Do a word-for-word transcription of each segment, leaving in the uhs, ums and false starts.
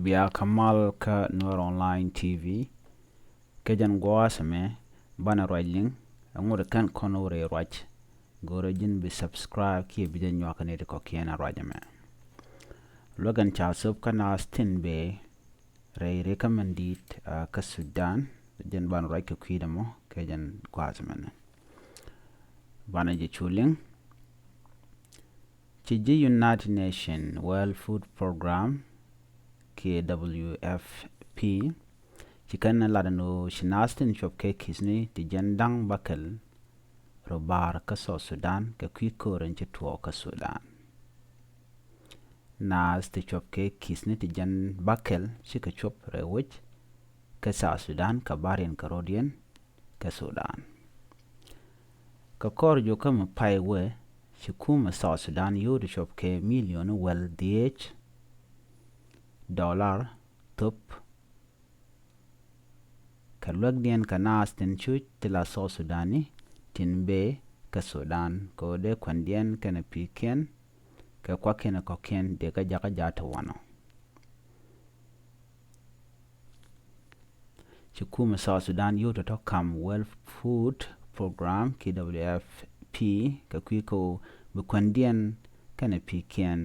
Bia kä mal kä Nuer Online T V. Kɛ jɛn gua̱a̱th ɛmɛ banɛ ruac liŋ, ɛŋu ri kɛn kɔn wä rɛy ruac. Go̱rɛ ji̱n bi subscribe kiɛ bi jɛ nyuak ni ti kɔ̱kiɛn a ruac ɛmɛ. Luäk ɛn ca thöp kä naath tin bëë rɛy ri kä mɛn di̱i̱t, ah, kä Sudan. Jɛn banɛ ruac kɛ kui̱dɛ mɔ kɛ jɛn gua̱a̱th ɛmɛnɛ. Banɛ jɛ cu liŋ. Ci ji̱ United Nation World Food Program kiɛ W F P ci kɛn lat ɛn ɣöö ci naath tin cuɔp kɛ ki̱thni ti jiɛn da̱ŋ bäkɛl rɔ ba̱a̱r kä South Sudan kɛ kui̱ ko̱r in ci tuɔɔk kä Sudan. Naath ti cuɔp kɛ ki̱thni ti jiɛn bäkɛl cikɛ cuɔp rɛy wec kä South Sudan kɛ ba̱riɛn kɛ rɔ̱diɛn kä Sudan. Kɛ kɔr juɔkä mi pay wee ci kumɛ South Sudan yio̱w ti cuɔp kɛ milion wäl dhieec dollar thöp. Kɛ luäkdiɛn kɛ naath tin cuc ti la South Sudani tin bëë kä Sudan kɛ ɣöö dee kuändiɛn kɛnɛ pi̱i̱kiɛn kɛ kuakiɛn kɔ̱kiɛn dee kä jakä jaat ti wanɔ. Ci kumɛ South Sudan yio̱w tɔ̱tɔ̱ kam World Food Program kiɛ W F P kɛ kui̱ kä ɣöö bi kuändiɛn kɛnɛ pi̱i̱kiɛn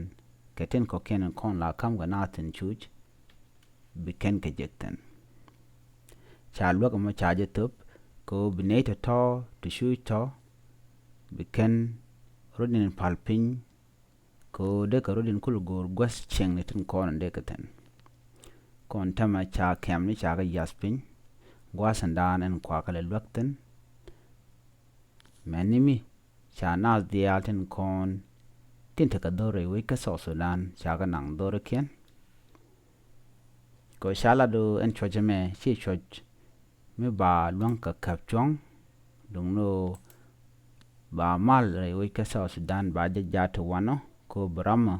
kɛ tin kɔ̱kiɛn in kɔn la kam kɛ naath tin cuc bi kɛn kɛ jek thi̱n. Ca luäk ɛmɔ ca jɛ thöp kɛ ɣöö bi nɛy tɔ̱tɔ̱ ti cuc tɔ̱ bi kɛn rɔ̱diɛn pal piny kɛ ɣöö dee kɛ rɔ̱diɛn kul go̱o̱r guäth cieŋni tin kɔn in dee kɛ thi̱n. Kɔn täämɛ ca kɛmni ca kɛ yath piny gua̱a̱th in daan ɛn kuakä lɛ luäk thi̱n. Mɛni mi ca naath diaal tin kɔn tin tekɛ dho̱r rɛy wec kä South Sudan ca kɛ naŋ dho̱rikiɛn. Kɛ ɣöö ca lat ɣöö ɛn cuɔ̱c ɛmɛ ci cuɔ̱c mi ba luäŋ kɛ käp cuɔ̱ŋ duŋni ɣöö ba mal rɛy wec kä South Sudan ba jɛ jaat ti wanɔ kɛ ɣöö bi ramɔ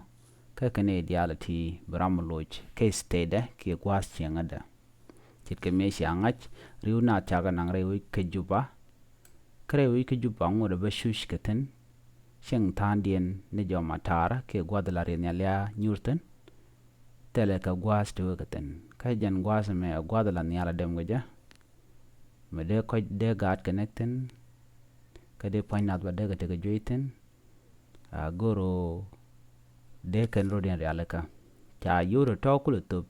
kä kɛn i̱ diaal ti bi ramɔ loc kä state kiɛ gua̱a̱th cieŋädɛ. Ce̱tkɛ mëë cia ŋa̱c ri̱w naath cakɛ naŋ rɛy wec kä Juba. Kä rɛy wec kä Juba ŋot ɛ bä cuc kɛ thi̱n cieŋ tha̱a̱ŋdiɛn ni jɔm a ta̱a̱rä kiɛ gua̱th la riɛth nhial ya nyuur thi̱n. Thilɛ kɛ gua̱a̱th ti wekɛ thi̱n kä jɛn gua̱a̱th ɛmɛ ɛ gua̱th la nhial a dɛm kɛ jɛ. Mi dee kɔc dee gaat kɛ näk thi̱n kä dee pua̱ny nath ba dee kɛ tekɛ juey thi̱n. A go̱r ɣöö dee kɛn rɔ̱diɛn rialikä ca yio̱w tɔ̱ kulɛ thöp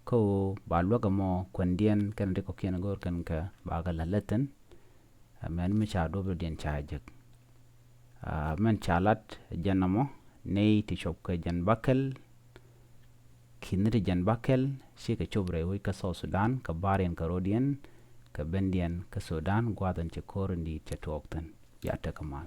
kä ɣöö ba luäk ɛmɔ kuändiɛn kɛnɛ ti kɔ̱kiɛn go̱r kɛn kɛ ba kɛ la̱t läthin. Ɛ mɛn mi ca duɔ̱p rɔ̱diɛn ca jek. A mɛn ca lat jɛn ɛmɔ nɛy ti cuɔp kɛ jɛn bäkɛl ki̱ni ti jɛn bäkɛl cikɛ cop rɛy wec kä South Sudan kɛ ba̱riɛn kɛ rɔ̱diɛn kɛ bendiɛn kä Sudan gua̱a̱th in ci ko̱r in di̱i̱t cɛ tuɔɔk thi̱n. Ya tekɛ mal.